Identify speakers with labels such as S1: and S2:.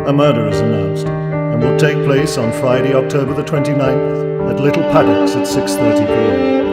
S1: A murder is announced and will take place on Friday, October the 29th at Little Paddocks at 6:30 p.m.